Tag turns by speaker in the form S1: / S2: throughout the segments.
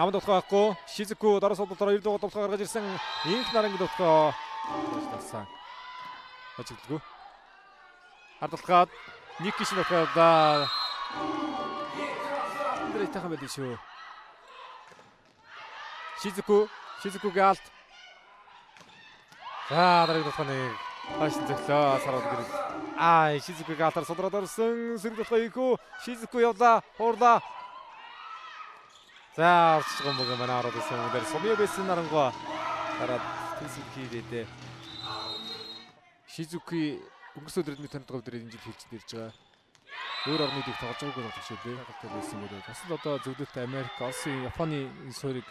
S1: Намд утгаа байхгүй. Шизүку дараа суудалтаар 9 дугаар товлогоо гаргаж ирсэн. Инх нарангийн утгаа тассан. Ажиглгүй. Хардалгаад нэг кишин утгаа явлаа. Тэр итахан байл шүү. Шизүку, Шизүкүгийн алт. За дараагийн утгаа нэг хойш зөглөө. Сарууд гэрэл. Аа, Шизүкүгийн алтаар судраад орсон. Сэрэг утгаа ийхүү. Шизүку явлаа. Хуурлаа. За орчих юм байгаа манай ороод ирсэн юм дээр Сумья байсан нарангоо дараад тэнсэл хийлээ дээ. Шизүки өнгөрсөн өдрийн танд гол дээр энэ жил хилчид ирж байгаа. Өөр орнууд их тоглож байгаагүй тоглож шүү дээ. Галтай байсан мөрөө. Бас л одоо зөвлөлт Америк, Оросын, Японы энэ суурийг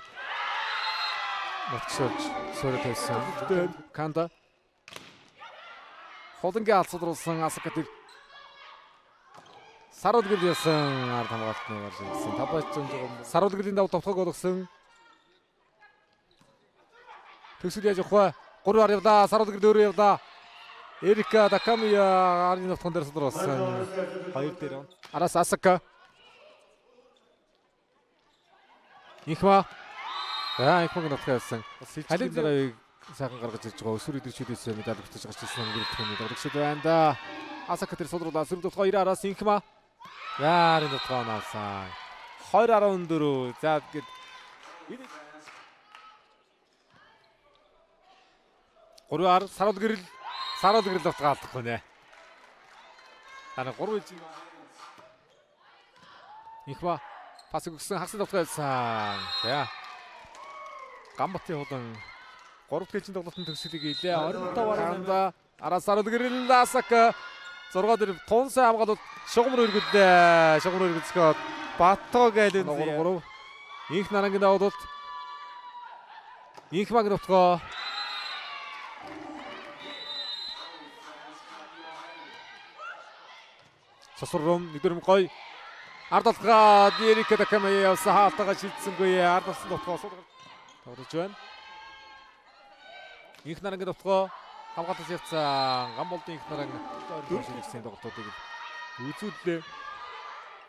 S1: нотгшуулж суурь тавьсан. Канда Холонгийн алцуулсан Асака тэр Сарууд гэрэл ясан ард хамгаалтны гарч ирсэн. Табач жоо Сарууд гэрлийн давуу товтгог болгосон. Төгсөл яаж явах вэ? 3-аар явлаа. Сарууд гэрэл өөрөө явлаа. Эрика Такамия арын товтгон дээр судруулсан. 2 дээр. Араас Асака. Инхма. За инхмаг нутгаа явсан. Халин дарааг сайхан гаргаж ирж байгаа. Өсвөр идэвчүүдээс медаль бүтээж гарч ирсэн гэрэл төхөний тоглогчид байна да. Асака тэр судруулаа. Сэрэг товтгоо 2 араас Инхма. За арын товтгоо наасан. 20.14. За гэд 3-аар сарууд гэрэл товтгоо алдахгүй нэ. Дараа 3 ижиг Инхма пас өгсөн хагас товтгоо явсан. За Гамбатын хулан 3 дахь ээлжийн тоглолтын төгсгөлийг хийлээ. 25-аар араас сарууд гэрэл Асака 6 дээр тунсан хамгаалалт шугамар өргөллээ. Шугамар өргөлцгөөд Батоо гэлэн 3-3. Инх нарангийн давуулалт. Инх баг нутгаа. Сосром нэгдэрм гой. Ард алгаа Эрика Такамая явсан хаалтайгаа шилжсэнгүй. Ард алсан нутгаа тоглож байна. Инх нарангийн нутгаа хамгаалалт явцсан. Гамболдын их наран дөрөв ширхсэн тоглолтуудыг үзүүллээ.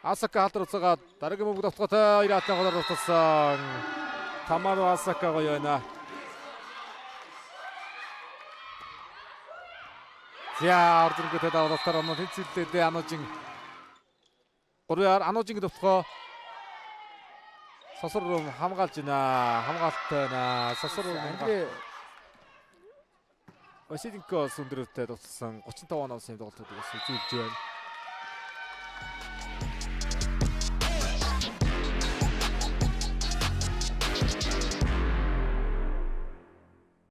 S1: Асака халдар уцаагаад дараагийн бөмбөг давтгаатай 2 хатны голоор дутсан. Тамару Асака гоё байна. За орзонготой давлалтаар оноо тэнцвэрлээ Анужин. 3-аар Анужин давтгоо. Сосор руу хамгаалж байна. Хамгаалттай байна. Сосор руу хамгаал. Василенко сүндрэлтэй тусалсан 35 оноос юм тоглолтуудыг бас үзүүлж байна.